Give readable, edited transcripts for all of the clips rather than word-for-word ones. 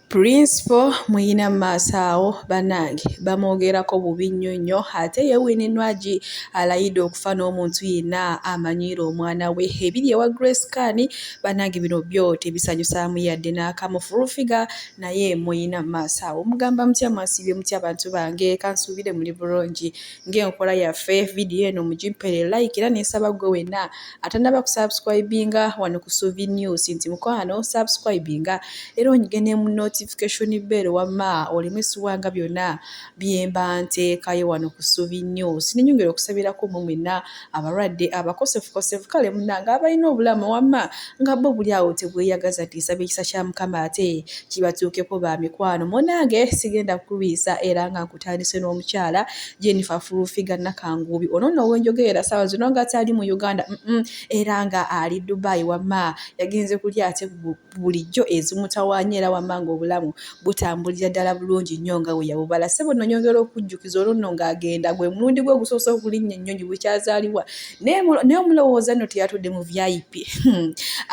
Principal muyina mu maaso awo bannange bamwogerako bubi nnyo nnyo ate ye Winnie Nwagi alayidde okufa n'omuntu yenna amanyiira omwana we. Ebiri ewa Grace Khan bannange bino byo tebisanyusaamu yadde n'akamu. Full Figure naye muyina mu maaso awo. Mugamba mutya mwasiibye mutya bantu bange kansuubire muli bulungi ng'enkola yaffe vidiyo eno mugimpere like era nensaba gwe wenna atanaba kusubscribinga wano ku Suvi News nti mukwano subscribinga era onyige ne mu notification bell wamma oleme suwanga byonna byemba nteekayo wano ku Suvi News. Nenyongera okusabirako mwe mwenna abalwadde abakosefukosefu kale munnange abalina obulamu wamma nga bo buli awo tebweyagaza nti nsaba ekisa kya Mukama ate kibatuukeko ba mikwano. Munnange sigenda kukulwisa era nga nkutandise n'omukyala Jennifer Full-Figure Nakanguubi ono nno wenjogerera ssaawa zino nga tali mu Uganda era nga ali Dubai wamma yagenze kulya ate bulijjo ezimutawaanya era wamma ng'obulamu butambulira ddala bulungi nnyo nga bwe yabubala. Ssebo nno nyongera okujjukiza olwo nno ng'agenda gwe mulundi gwe ogusoose okulinnya ennyonyi bukyazaalibwa naye omulowooza nno teyatudde mu VIP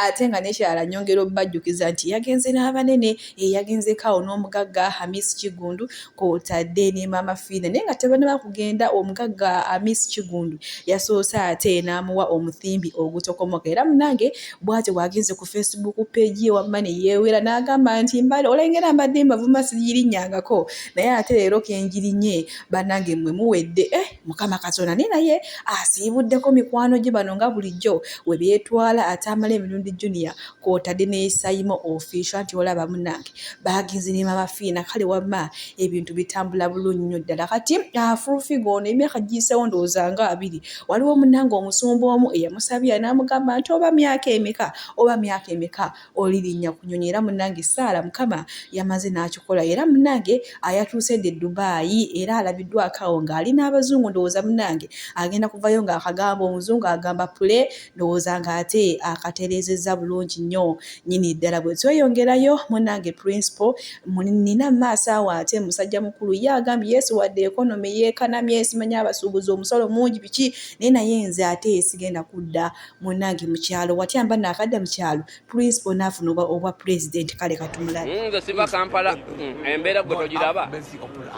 ate nga n'ekirala nyongera obbajjukiza nti yagenze n'abanene eyagenzeko awo n'omugagga Hamis Kiggundu kw'otadde ne Maama Fiina naye nga tebanaba kugenda omugagga Hamis Kiggundu yasoose ate n'amuwa omuthimbi ogutokomoka era munnange bw'atyo bw'agenze ku Facebook page ye wamma ne yeewera n'agamba nti mbale olengera mbadde mbavuma sigirinnyangako naye ate leero kengirinye bannange mmwe muwedde eh Mukama Katonda naye naye asiibuddeko mikwano gye bano nga bulijjo we beetwala ate amala emirundi junior kw'otadde ne Saimo Official nti olaba munnange baagenze ne Maama Fiina kale wamma ebintu bitambula bulungi nnyo ddala kati ah, Full Figure ono emyaka giyiseewo ndowooza nga 20 waliwo munnange omusumba omu eyamusabira n'amugamba nti oba myaka emeka oba myaka emeka olirinnya ku nyonyi era munnange essaala Mukama yamaze n'akikola era munnange ayatuuse dda e Dubai era alabiddwako awo ng'ali n'abazungu ndowooza munnange agenda kuvayo ng'akagamba omuzungu agamba pule ndowooza ng'ate akatereezezza bulungi nnyo nnyini ddala bwe tweyongerayo munnange principal nina mu maaso awo ate musajja mukulu ye agambye yesu wadde economy yeekanamye simanya abasuubuzi omusolo mungi biki naye naye nze ate sigenda kudda munnange mu kyalo watya mba naakadda mu kyalo principal naafuna obwa president kale katumulabe hmm, nze siva Kampala hmm, embeera gwe togiraba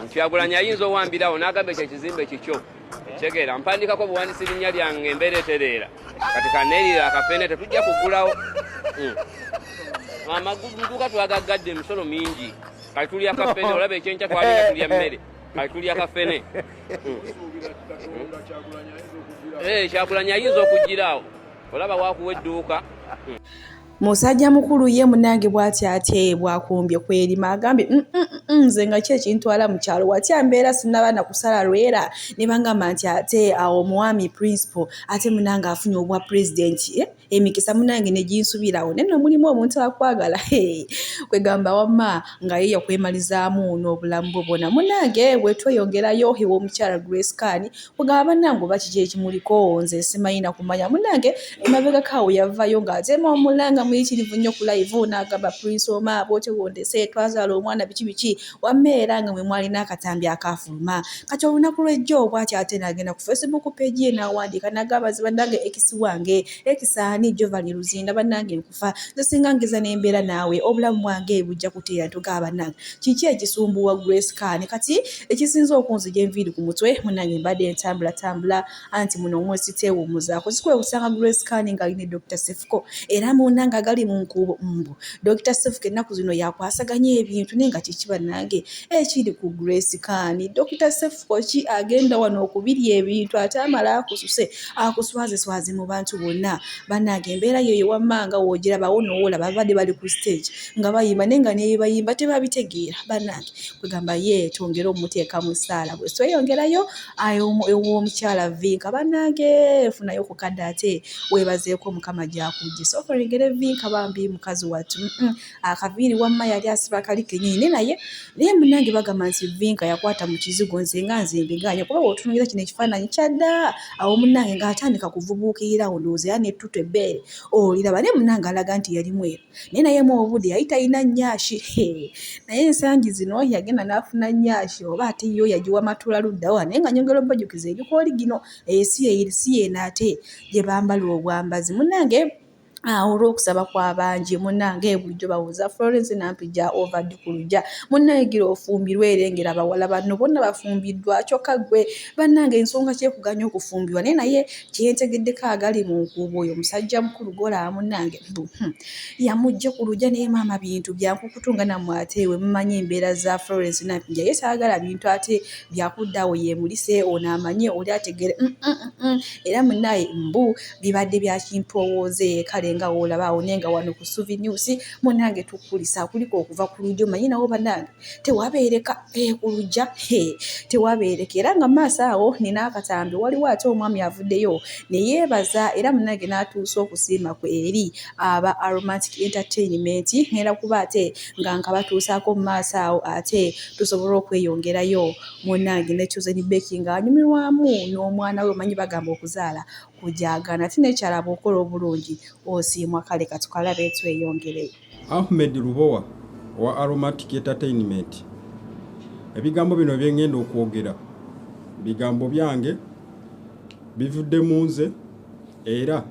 Kyagulanyi ayinza owambirawo n'agamba ekyo ekizimbe kikyo kitegeera mpandikako buwandisi linnya lyange embeera etereera kati kaneerira akafene tetujja kugulawo hmm. amaduuka twagaggadde emisolo mingi kati tulya kafene olaba ekyenkya twalinga tulya mmere kati tulya kafene hmm. Eh, Kyagulanyi ayinza okugiraawo olaba wakuwa edduuka. Musajja mukulu ye munange bwati ate bwakumbye kwerima agambye mm, mm, mm, nze nga ki ekintwala mu kyalo watya mbeera sinaba na kusala lwera ne bangamba nti ate awo omwami principal ate munange afunye obwa president eh? Emikisa munange ne ginsubirawo naye nno mulimu omuntu akwagala kwegamba wamma nga ye yakwemalizaamu n'obulamu bwe bwona munange bwe tweyongerayo ew'omukyala Grace Khan Kugamba bannange oba kiki ekimuliko nze simanyi na kumanya munnange emabegako awo yavayo ng'ateema omulanga muyitirivu nnyo ku live n'agamba Prince Omar bw'otyo bw'ondese twazaala omwana biki biki wamma era nga mwe mwalina akatambi akaafuluma kati olunaku lw'ejjo bw'atyo ate n'agenda ku Facebook page ye n'awandiika n'agamba nze bannange ex wange ex ani Jovani Luzinda bannange nkufa nze singa ngeza n'embeera naawe obulamu bwange bujja kuteera ntugaba bannange kiki ekisumbuwa Grace Khan kati ekisinze okunzija enviiri ku mutwe munange mbadde ntambulatambula anti muno omwesi teewummuzaako sikwewusanga Grace Khan ng'ali ne Dr. Sefuko era munange agali mu nkuubo mbu Dr. Sefuko ennaku zino yakwasaganya ebintu naye nga kiki bannange ekiri ku Grace Khan Dr. Sefuko ki agenda wano okubirya ebintu ate amala akususe akuswazeswaze mu bantu bonna bannange embeera yeyo wamma nga woogirabawo nowoolaba babadde bali ku stage nga bayimba naye nga nebibayimba tebabitegeera banange kwegamba ye twongere omuteeka mu ssaala bwe tweyongerayo ew'omukyala Vinka banange funayo ku kadde ate weebazeeko mukama gyakujje sooka olengere Vinka bambi mukazi wattu akaviiri wamma yali asiba kali kenyini naye naye naye munange bagamba nti Vinka yakwata mu kizigo nze nga nze mbiganye kuba bw'otunuulira kino ekifaananyi kyadda awo munange ng'atandika kuvubuukirira awo ndowooza era n'ettutu ebbeere oliraba naye munange alaga nti yali mweru naye naye mu obudde yali talina nnyashi naye ensangi zino yagenda n'afuna nnyashi oba ate yo yagiwa matula luddawa naye nga nyongera obbajukiza ebikooli gino ensi si yeeno ate gye bambala obwambazi munnange. Olw'okusaba kw'abangi munnange bulijjo bawoza Florence Nampijja ova ddi ku luggya munnange gira ofumbirwe erengera bawala banno bonna bafumbiddwa kyokka ggwe bannange ensonga ki ekuganya okufumbirwa naye naye kye ntegeddeko agali mu nkuubo oyo musajja mukulu gw'olaba munnange mbu yamuggye ku luggya naye maama bintu bya nkukutu nga nammwe ate we mumanyi embeera za Florence Nampijja ye taagala bintu ate byakudda awo yeemulise ono amanye oli ategere era munnaye mbu bibadde bya kimpowooze kale nga woolaba awo naye nga wano ku Suvi News munnange tukulisa kuliko okuva ku lujja omanyi nawo bannange tewabeereka eh, ku lujja tewabeereka era nga maaso awo nina akatambi waliwo ate omwami avuddeyo ne yeebaza era munnange n'atuusa okusiima kwe eri aba Aromatic Entertainment ngenda kuba ate nga nkabatuusaako mu maaso awo ate tusobole okweyongerayo munnange ne Chosen Becky ng'anyumirwamu n'omwana we omanyi bagamba okuzaala kujaagana ate n'ekyala bw'okola obulungi osiimwa kale katukalabe tweyongereyo. Ahmed Lubowa owa Aromatic Entertainment, Ebigambo bino bye ngenda okwogera bigambo byange bivudde mu nze era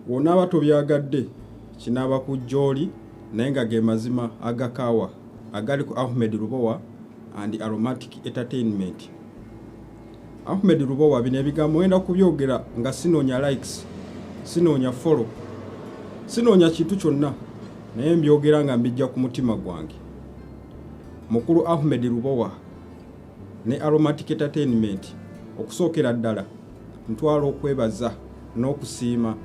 bw'onaaba tobyagadde kinaaba ku gy'oli naye nga ge mazima agakaawa agali ku Ahmed Lubowa and Aromatic Entertainment. Ahmed Lubowa bino ebigambo ngenda kubyogera nga sinoonya likes, sinoonya follow, sinoonya kintu kyonna naye mbyogera nga mbijja ku mutima gwange. Mukulu Ahmed Lubowa ne Aromatic Entertainment okusookera ddala ntwala okwebaza n'okusiima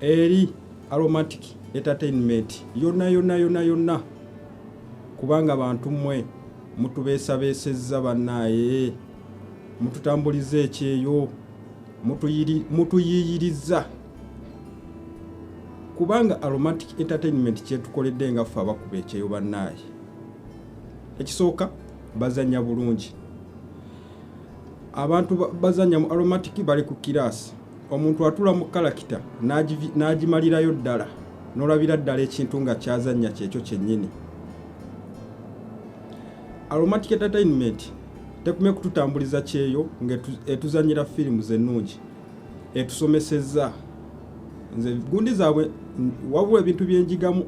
eri Aromatic Entertainment yonna yonna yonna yonna kubanga bantu mmwe mutubeesabeesezza bannaaye mututambuliza ekyeyo mutuyiiyirizza kubanga Aromatic Entertainment kyetukoledde nga ffe abakuba ekyeyo bannaaye ekisooka bazannya bulungi abantu bazannya mu Aromatic bali ku kiraasi omuntu atula mu kalakita n'agimalirayo ddala n'olabira ddala ekintu nga kyazannya kyekyo kyennyini. Aromatic Entertainment tekumye kututambuliza kyeyo ng'etuzannyira firimu ennungi etusomesezza nze gundi zaabwe wabula ebintu byenjigamu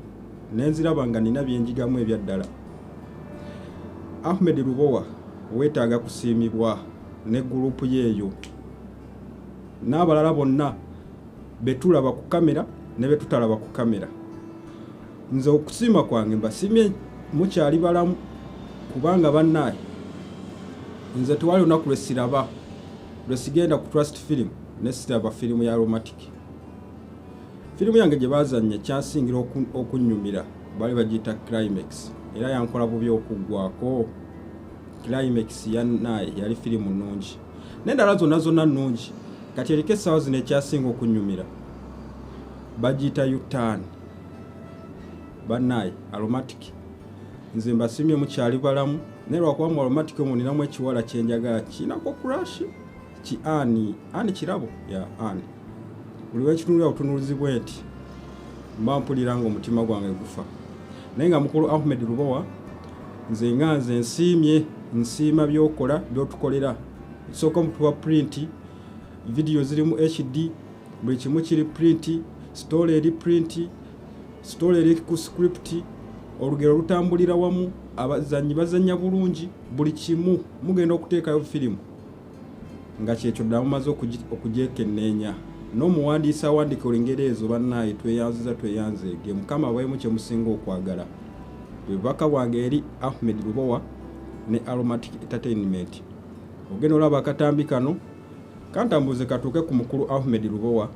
nenziraba nga nina byenjigamu ebyaddala. Ahmed Lubowa weetaaga kusiimibwa ne gurupu yeeyo n'abalala bonna betulaba ku kamera ne betutalaba ku kamera. Nze okusiima kwange mbasiimye mukyali balamu kubanga bannaaye nze tewali lunaku lwe siraba lwe sigenda ku Trust Film ne siraba firimu ya Aromatic. Firimu yange gye baazannya kyansingira okunnyumira baali bagiyita Climax era yankola bubi okuggwako. Climax yannaaye yali firimu nnungi n'endala zonna zonna nnungi kati eriko essaawa zino ekyasinga okunnyumira bagiyita U-turn. Bannaaye Aromatic nze mbasiimye mukyali balamu naye lwakuba mu Aromatic omwo ninamu ekiwala kye njagala kirinako crush ki Ann Ann Kirabo ya Ann buli lwenkitunulira obutunuulizi bwe nti mba mpulira ng'omutima gwange gufa naye nga mukulu Ahmed Lubowa nze nga nze nsiimye nsiima by'okola by'otukolera ekisooka omutuwa print vidiyo ziri mu HD buli kimu kiri print story eri print story eri ku script olugero lutambulira wamu abazannyi bazannya bulungi buli kimu mugenda okuteekayo firimu nga kyekyo ddala mumaze okugyekenneenya n'omuwandiisi awandiika olengeri ezo bannaaye tweyanziza tweyanzeege mukama abaemu kye musinga okwagala bwe bubaka bwange eri Ahmed Lubowa ne Aromatic Entertainment ogenda olaba akatambi kano kantambuze katuuke ku mukulu Ahmed Lubowa.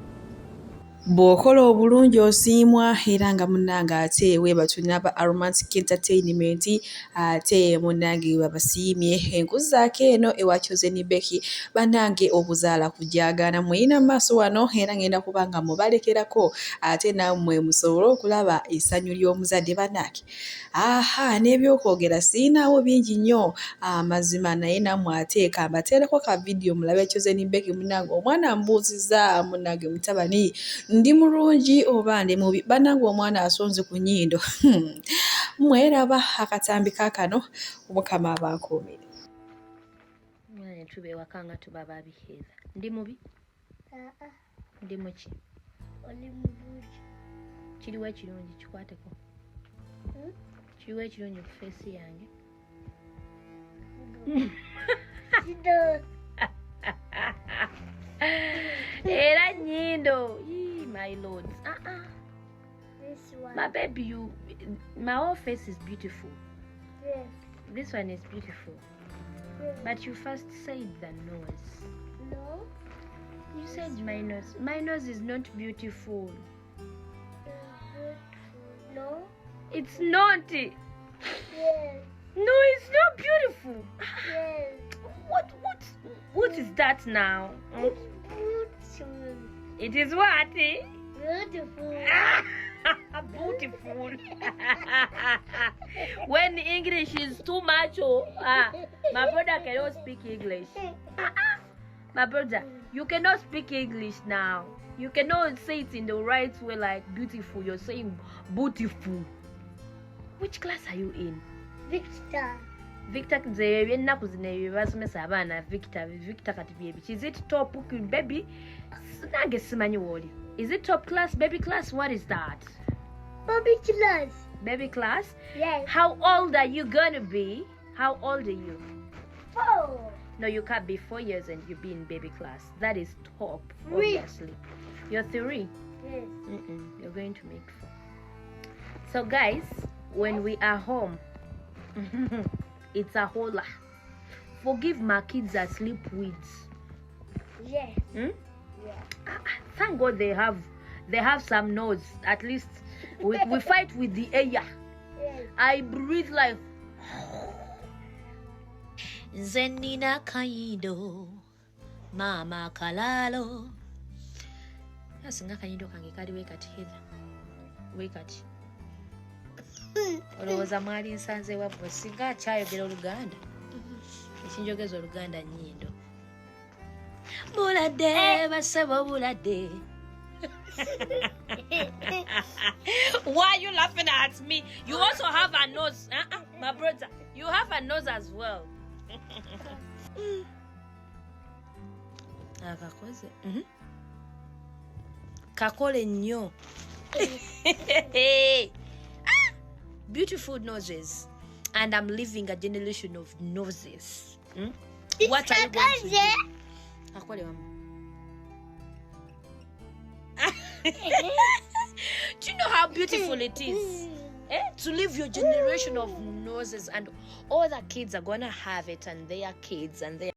Bw'okola obulungi osiimwa era nga munnange ate webatyo n'aba Aromatic Entertainment ate munnange babasiimye. Enkuzaako eno ewa Chosen Becky bannange okuzaala kujaagaana muyina mu maaso wano era ngenda kuba nga mubalekerako ate nammwe musobole okulaba essanyu ly'omuzadde bannange. Aha n'ebyokwogera siyinaawo bingi nnyo amazima naye nammwe ate kambateereko ka vidiyo mulabe Chosen Becky munnange omwana ambuuzizza munnange mutabani ndi mulungi oba ndi mubi bannange omwana asonze ku nnyindo mweraba akatambi kaakano Omukama abankuumire. Mwana tuba ewaka nga tuba babi Heather. Ndi mubi? Ndi muki? Oli mulungi. Kiriwo ekirungi kikwateko. Kiriwo ekirungi ku face yange. Era nyindo. Yee, my lord. This one. My baby, you, my whole face is beautiful. Yes. This one is beautiful. Yes. But you first said the nose. No. You said my nose. My nose is not beautiful. Beautiful. No. It's not. Yes. No, it's not beautiful. Yes. What is that now? It's beautiful. It is what? Beautiful. Beautiful. When English is too much, oh, my brother cannot speak English. My brother, you cannot speak English now. You cannot say it in the right way, like beautiful. You're saying beautiful. Which class are you in? Victor. Victor, nze ebyennaku zino ebyo basomesa abaana Victor, Victor kati byebiki. Is it top baby? Nange simanyi w'oli. Is it top class, baby class? What is that? Baby class. Baby class? Yes. How old are you gonna be? How old are you? 4. No, you can't be 4 years and you be in baby class. That is top, 3. Obviously. You're 3. Yes. You're going to make 4. So guys, when we are home, it's a hola. Forgive my kids that sleep with. Yes. Hmm? Yeah. Thank God they have some nose. At least we fight with the air. Yes. I breathe like. Nze nina kayindo, mama kalalo. Singa kayindo kange kali wekati Heather. Wekati. Olowooza mwali nsanze wammwe singa akyayogera Oluganda. Ekinjogeza Oluganda nnyindo. Buladde basebo buladde. Why are you laughing at me? You also have a nose. My brother, you have a nose as well. Akakoze. Kakole nnyo. Beautiful noses. And I'm living a generation of noses. What are you going to do? Akole mama. Do you know how beautiful it is? To live your generation of noses, and all the kids are gonna have it, and their kids and their